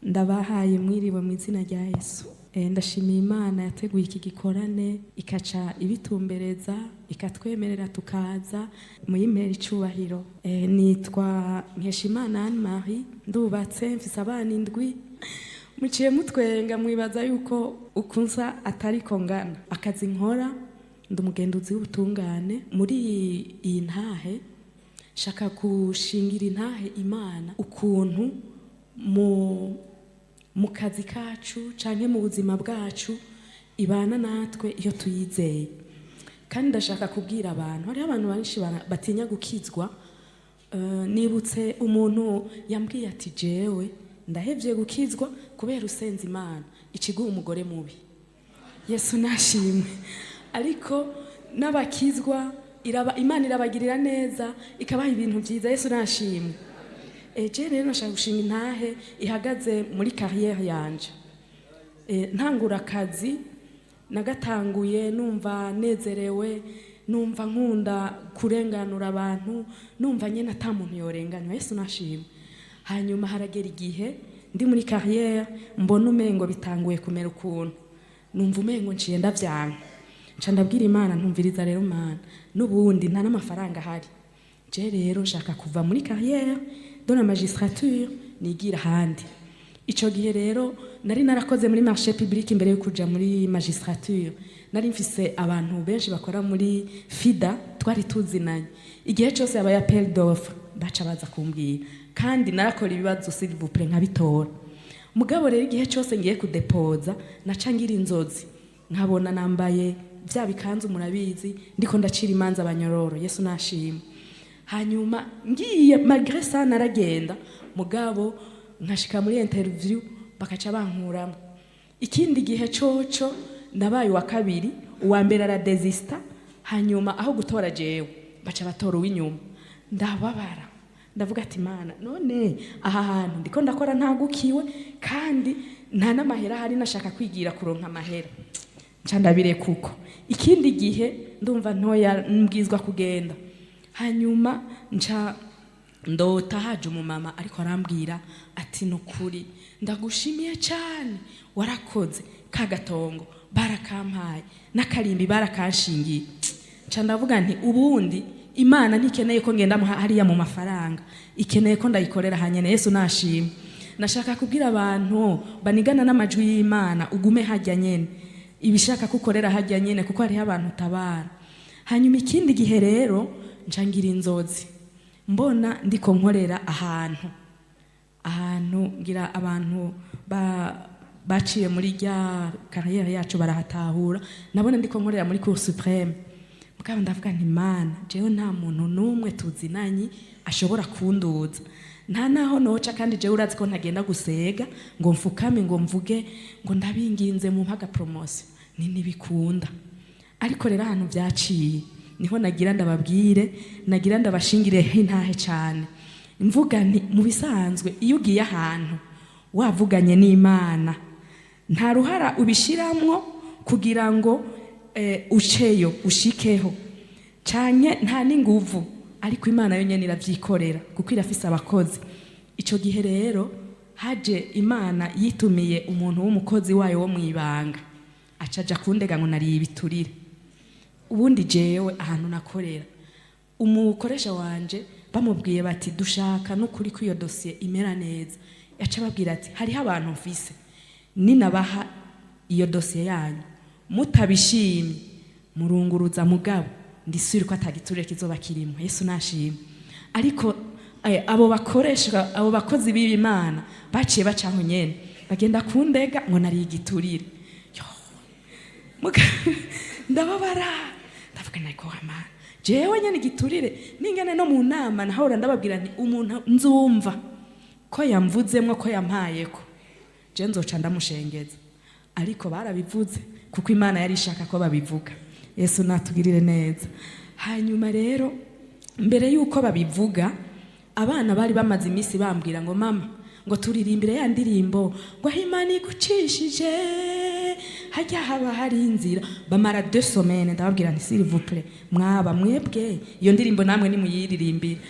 Ndabahaye mwiriwe mu izina rya Yesu. Ndashimiye Imana yateguye iki gikorane, ikaca ibitumbereza, ikatwemerera tukaza muyimpera icubahiro. Nitwa Nkeshimana Anne Marie, ndubatse, mfise abana 7. Muciye mutwenga mwibaza yuko ukunsa atariko ngana. Akazi nkora, ndi umugenduzi w'ubutungane. Muri iyi ntahe shaka gushingira intahe Imana ukuntu mu kazi kacu canke mu buzima bwacu ibana natwe iyo tuyizeye. Kandi ndashaka kubwira abantu, hariho abantu benshi batinya gukizwa. Nibutse umuntu yambwiye ati: "Jewe ndahevye gukizwa kubera usenza Imana ikiguha umugore mubi." Yesu nashimwe. Ariko n'abakizwa Imana irabagirira neza, ikabaha ibintu vyiza. Yesu nashimwe. Je rero nashaka gushinga intahe ihagaze muri carrière yanje. Ntangura akazi, nagatanguye numva nezerewe, numva nkunda kurenganura abantu, numva nyene ata muntu yorenganywa. Yesu nashimwe. Hanyuma haragera igihe ndi muri carrière mbona umengo bitanguye kumera ukuntu, numva umengo nciye ndavyanka. Nca ndabwira Imana, ntumviriza rero Mana, n'ubundi nta n'amafaranga ahari, je rero nshaka kuva muri carrière de la magistrature nigira ahandi. Ico gihe rero nari narakoze muri marché public imbere yo kuja muri magistrature. Nari mfise abantu benshi bakora muri FIDA, twari tuzinanye. Igihe cyose yabaye appel d'offre baca baza kumbwira, kandi narakora ibibazo, s'il vous plaît, nkabitora. Mugabo rero igihe cyose ngiye kudepoza, naca ngira inzozi, nkabona nambaye bya bikanzu murabizi, ndiko ndacira imanza abanyororo. Yesu nashimwe. Hanyuma ngiye, malgré ça naragenda, mugabo nkashika muri interview bakaca bankuramo. Ikindi gihe coco nabaye uwa kabiri, uwa mbere aradesista, hanyuma aho gutora jewe baca batora uw'inyuma. Ndababara, ndavuga ati: "Mana, none aha hantu ndiko ndakora ntagukiwe kandi nta n'amahera ahari, nashaka kwigira kuronka amahera." Nca ndabireka uko. Ikindi gihe ndumva ntoya, mbwizwa kugenda. Hanyuma nca ndota haje umumama ariko arambwira ati: "Nukuri ndagushimiye cyane, warakoze, ka gatongo barakampaye n'akarimbi barakanshingiye." Nca ndavuga nti: "Ubundi Imana ntikeneye ko ngenda hariya mu mafaranga, ikeneye ko ndayikorera hanyene." Yesu nashimwe. Nashaka kubwira abantu banigana n'amajwi y'Imana, ugume hajya nyene, ibishaka kukorera hajya nyene, kuko hariho abantu utabara. Hanyuma ikindi gihe rero nca ngira inzozi, mbona ndiko nkorera ahantu ngira abantu baciye muri rya carrière yacu barahatahura. Nabona ndiko nkorera muri Cour suprême. Mugabo ndavuga nti: "Mana, jewe nta muntu n'umwe tuzinanye ashobora kunduza, nta naho noca, kandi jewe urazi ko ntagenda gusega ngo mfukame ngo mvuge ngo ndabinginze mu mpaga promotion, ni ntibikunda." Ariko rero ahantu byaciye niho nagira ndababwire, nagira ndabashingire intahe cyane. Mvuga nti: mu bisanzwe iyo ugiye ahantu wavuganye n'Imana, nta ruhara ubishiramwo kugira ngo uceyo ushikeho cyane, nta n'inguvu, ariko Imana yo nyene iravyikorera kuko irafise abakozi. Ico gihe rero haje Imana yitumiye umuntu w'umukozi wayo wo mwibanga, aca aja kundega ngo nariye ibiturire. Ubundi jewe ahantu nakorera, umukoresha wanje bamubwiye bati: "Dushaka n'ukuri ko iyo dosiye imera neza," yaca ababwira ati: "Hariho abantu mfise, ninabaha iyo dosiye yanyu mutabishimye murunguruza, mugabo ndisubire ko atagiturire kizoba kirimo." Yesu nashimwe. Ariko abo bakoresha, abo bakozi b'Imana baciye bacaho nyene bagenda kundega ngo nariye igiturire. Yo, ndababara, ndavuga niko wamana jewe nyene igiturire ningene no mu nama nahora ndababwira nti: "Umuntu nzumva ko yamvuzemwo, ko yampayeko, je nzoca ndamushengeza." Ariko barabivuze kuko Imana yari ishaka ko babivuga. Yesu natugirire neza. Hanyuma rero mbere yuko babivuga, abana bari bamaze iminsi bambwira ngo: "Mama," ngo, "turirimbire ya ndirimbo ngo aho Imana igucishije hajya haba hari inzira." Bamara 2 semaines. Ndababwira nti: "S'il vous plaît, mwaba mwebwe iyo ndirimbo namwe nimuyiririmbire."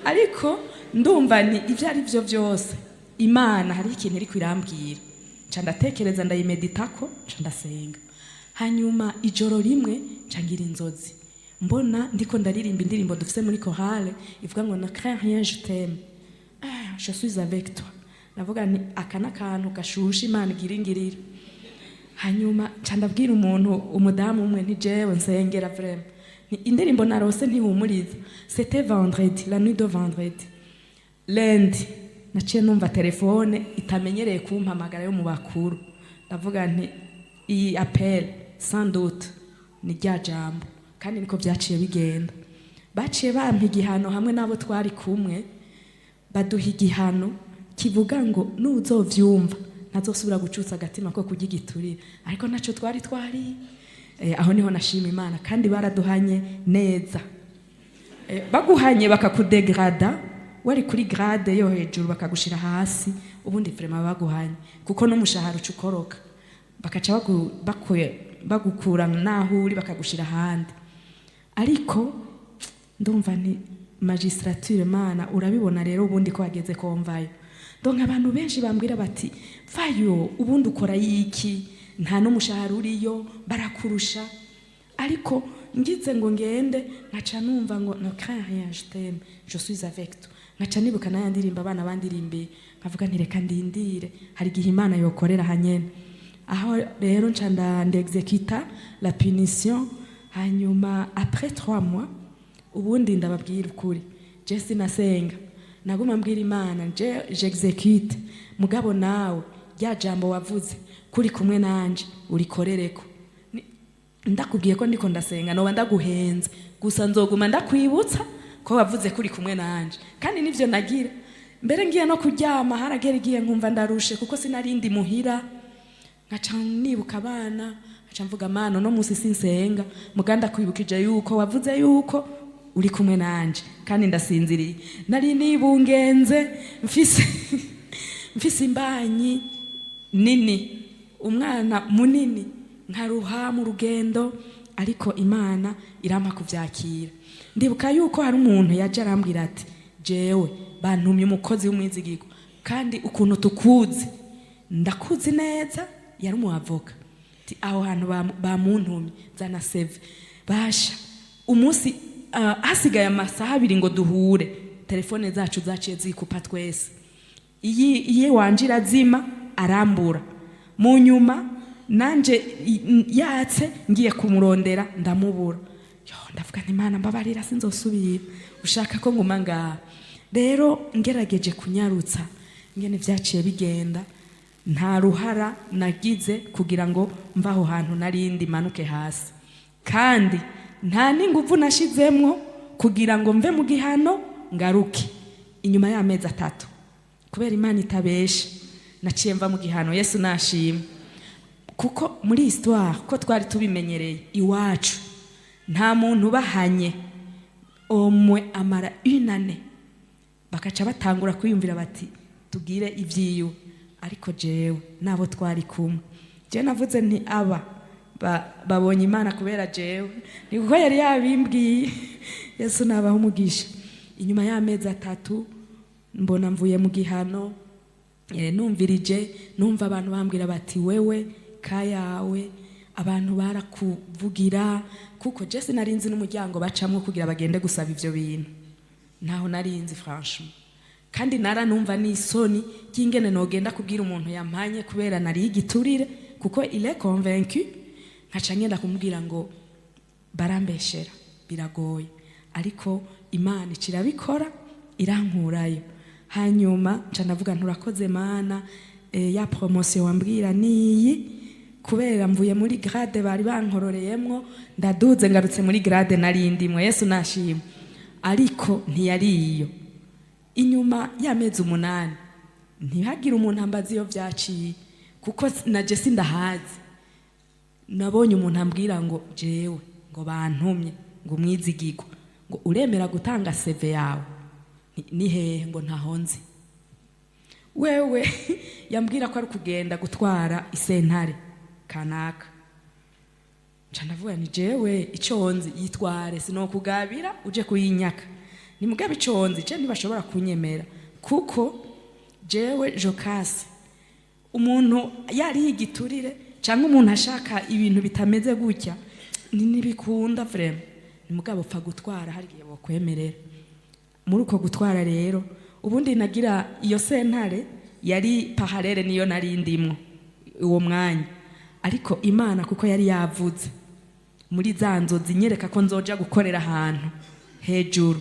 Ariko ndumva ni ibyo ari byo byose. Imana hariho ikintu iriko irambwira. Nca ndatekereza, ndayimeditako, nca ndasenga. Hanyuma ijoro rimwe nca ngira inzozi, mbona ndiko ndaririmba indirimbo dufise muri chorale ivuga ngo "Ne crains rien, je t'aime, ah, je suis avec toi." Navuga nti aka n'akantu gashushe Imana igira ingirira. Hanyuma nca ndabwira umuntu, umudamu umwe, nti jewe nsengera vraiment. Nti indirimbo narose ntihumuriza. C'était vendredi, la nuit de vendredi. Lundi naciye numva telefone itamenyereye kumpamagara yo mu bakuru. Ndavuga nti iyi appel sans doute ni rya jambo. Kandi niko byaciye bigenda. Baciye bampa igihano hamwe n'abo twari kumwe, baduha igihano kivuga ngo nuzovyumva ntazosubira gucutsa agatima ko kurya igiturire. Ariko naco twari twari aho niho nashima Imana. Kandi baraduhanye neza. Baguhanye bakakudegrada, wari kuri grade yo hejuru bakagushira hasi. Ubundi vraiment baguhanye kuko n'umushahara uca ukoroka, bakaca bagukura naho uri bakagushira ahandi. Ariko ndumva nti magistrature, Mana, urabibona rero ubundi ko hageze ko mvayo. Donc abantu benshi bambwira bati vayo, ubundi ukora yiki, nta n'umushahara uriyo, barakurusha. Ariko ngize ngo ngende, nkaca numva ngo "Ne crains rien, je t'aime, je suis avec toi." Nkaca nibuka n'aya ndirimbo abana bandirimbiye, nkavuga nti reka ndindire, hari igihe Imana yokorera hanyene. Aho rero nca ndexecuta la punition. Hanyuma après 3 mois, ubundi ndababwira ukuri, je sinasenga, naguma mbwira Imana je j'exécute, mugabo nawe rya jambo wavuze kuri kumwe nanje urikorereko. Ndakubwiye ko ndiko ndasenga noba ndaguhenze, gusa nzoguma ndakwibutsa ko wavuze kuri kumwe nanje. Kandi nivyo nagira. Mbere ngiye no kuryama, haragera igihe nkumva ndarushe kuko sinarindi muhira, nkaca nibuka abana, nkaca mvuga mana no musi sinsenga, muganda kwibukije yuko wavuze yuko uri kumwe nanje, kandi ndasinziriye. Nari nibungenze, mfise imbanyi nini, umwana munini, nkaruha mu rugendo, ariko Imana irampa kuvyakira. Ndibuka yuko hari umuntu yaje arambwira ati jewe bantumye umukozi w'umwizigirwa, kandi ukuntu tukuzi ndakuzi neza. Yari umuavoka. Ati aho hantu bamuntumye, zana CV. Basha umunsi hasigaye amasaha 2 ngo duhure, telefone zacu zaciye zikupa twese. Iyi wanje irazima, arambura. Mu nyuma nanje yatse, ngiye kumurondera ndamubura. Yo, ndavuga nti Imana mbabarira, sinzosubira, ushaka ko nguma ngaha. Rero ngerageje kunyarutsa ingene vyaciye bigenda, nta ruhara nagize kugira ngo mve aho hantu narindi manuke hasi, kandi nta n'inguvu nashizemwo kugira ngo mve mu gihano ngaruke inyuma y'amezi 3. Kubera Imana itabesha, naciye mva mu gihano. Yesu nashima. Kuko muri histoire ko twari tubimenyereye iwacu, nta muntu bahanye omwe amara une année, bakaca batangura kwiyumvira bati tugire ibyiwe. Ariko jewe nabo twari kumwe, jewe navuze nti aba babonye Imana kubera jewe, ni kuko yari yabimbwiye. Yesu nabaho umugisha. Inyuma y'amezi 3 mbona mvuye mu gihano. Numvirije numva abantu bambwira bati wewe kayawe abantu barakuvugira, kuko je sinarinzi n'umuryango bacamwo kugira bagende gusaba ivyo bintu, ntaho narinzi franchement. Kandi naranumva n'isoni ry'ingene nogenda kubwira umuntu yampanye kubera nari igiturire, kuko il est convaincu, nkaca ngenda kumubwira ngo barambeshera. Biragoye, ariko Imana icirabikora, irankurayo. Hanyuma nca ndavuga nturakoze Mana, ya promotion wambwira niyi, kubera mvuye muri grade bari bankororeyemwo, ndaduze ngarutse muri grade narindimwe. Yesu nashima. Ariko ntiyari iyo. Inyuma y'amezi 8, ntihagire umuntu ambaza iyo vyaciye kuko naje sindahazi, nabonye umuntu ambwira ngo jewe ngo bantumye ngo umwizigirwa, ngo uremera gutanga CV yawe? Ni hehe? Ngo ntaho nzi. Wewe yambwira ko ari kugenda gutwara isentare kanaka. Nca ndavuga ni jewe ico nzi yitware, sinokugabira uje kuyinyaka. Ni mugabe ico nzi je ntibashobora kunyemera kuko Jewe Jokasi, umuntu yari igiturire cyangwa umuntu ashaka ibintu bitameze gutya, ni ntibikunda vraiment. Ni mugabo upfa gutwara, hari igihe bokwemerera. Muri uko gutwara rero, ubundi nagira iyo sentare yari parallèle niyo nari ndimwo uwo mwanya, ariko Imana kuko yari yavuze muri za nzozi nyereka ko nzoja gukorera ahantu hejuru,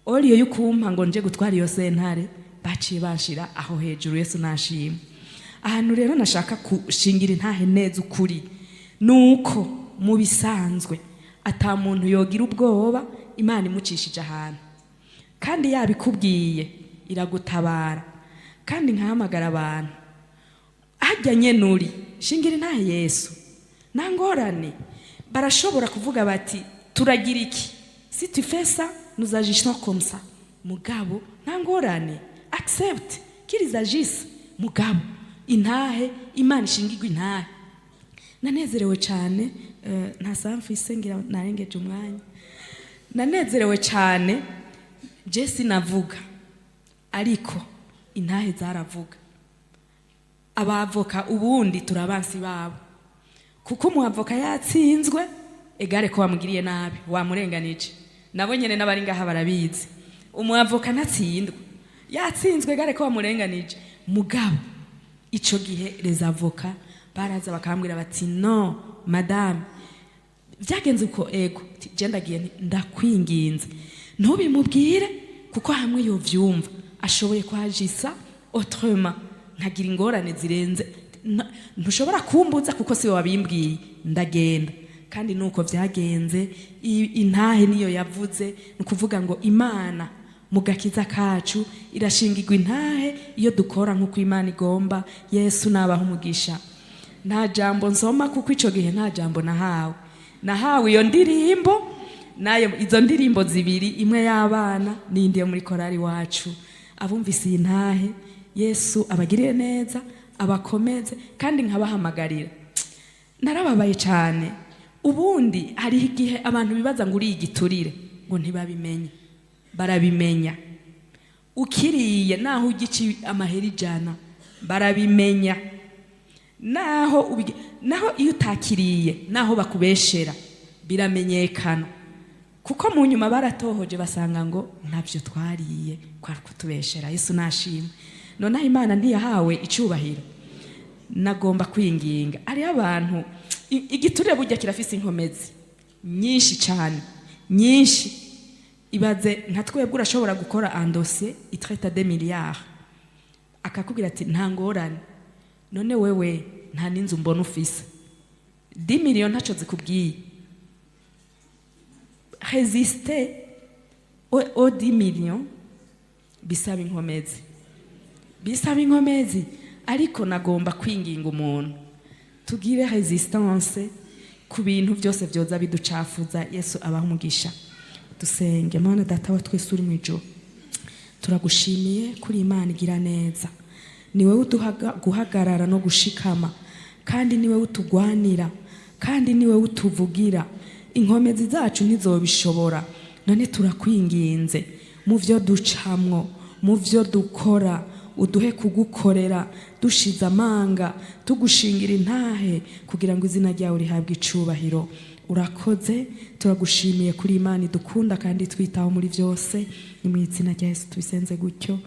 au lieu y'ukumpa ngo nje gutwara iyo sentare, baciye banshira aho hejuru. Yesu nashimwe. Ahantu rero nashaka gushingira intahe neza ukuri nuko mu bisanzwe ata muntu yogira ubwoba Imana imucishije ahantu, kandi yabikubwiye iragutabara. Kandi nkahamagara abantu hajya nyenuri shingira intahe Yesu, nta ngorane. Barashobora kuvuga bati: "Turagira iki? Si tu fais ça, nous agissons comme ça." Mugabo nta ngorane, accepte qu'ils agissent, mugabo intahe Imana ishingirwa intahe. Nanezerewe cyane, nta saha mfise, ngira narengeje umwanya. Nanezerewe cyane. Je sinavuga, ariko intahe zaravuga. Abavoka ubundi turabansi babo, kuko umuavoka yatsinzwe égale ko wamugiriye nabi, wamurenganije. Nabo nyene n'abari ngaha barabizi, umuavoka ntatsindwa, yatsinzwe égale ko wamurenganije. Mugabo ico gihe les avocats baraza bakambwira bati: "No madame, byagenze uko." Ego, je ndagiye nti: "Ndakwinginze ntubimubwire, kuko hamwe yovyumva ashoboye kwajisa autrement, nkagira ingorane zirenze. Ntushobora kumbuza kuko siwe wabimbwiye." Ndagenda, kandi nuko vyagenze. Intahe niyo yavuze. Ni ukuvuga ngo Imana mu gakiza kacu irashingirwa intahe iyo dukora nk'uko Imana igomba. Yesu nabaha umugisha. Nta jambo nsoma, kuko ico gihe nta jambo nahawe. Nahawe iyo ndirimbo nayo, izo ndirimbo zibiri, imwe y'abana n'indi yo muri korari wacu. Abumvise iyi ntahe, Yesu abagirire neza, abakomeze. Kandi nkabahamagarira, narababaye cyane. Ubundi hariho igihe abantu bibaza ngo uriye igiturire ngo ntibabimenye. Barabimenya. Ukiriye, naho ugica amahera 100, barabimenya. Naho naho iyo utakiriye, naho bakubeshera, biramenyekana, kuko mu nyuma baratohoje basanga ngo ntabyo twariye, kwari kutubeshera. Yesu nashimwe. Noneho Imana ntiyahawe icubahiro? Nagomba kwinginga, hariho abantu igiturire burya kirafise inkomezi nyinshi cyane, nyinshi. Ibaze nka twebwe, urashobora gukora un dossier itraita des milliards, akakubwira ati: "Nta ngorane." None wewe nta n'inzu mbona ufise, 10 millions ntaco zikubwiye. Résister aux 10 millions bisaba inkomezi, bisaba inkomezi. Ariko nagomba kwinginga umuntu, tugire résistance ku bintu byose byoza biducafuza. Yesu abaha umugisha. Dusenge. Mana Data wa twese uri mu ijuru, turagushimiye kuri Imana igira neza. Ni wowe uduha guhagarara no gushikama, kandi ni wowe utugwanira, kandi ni wowe utuvugira. Inkomezi zacu ntizobishobora. None turakwinginze, mu byo ducamwo, mu byo dukora, uduhe kugukorera dushize amanga, tugushingira intahe, kugira ngo izina ryawe rihabwe icubahiro. Urakoze, turagushimiye kuri Imana idukunda kandi twitaho muri byose. Ni mu izina rya Yesu tubisenze gutyo.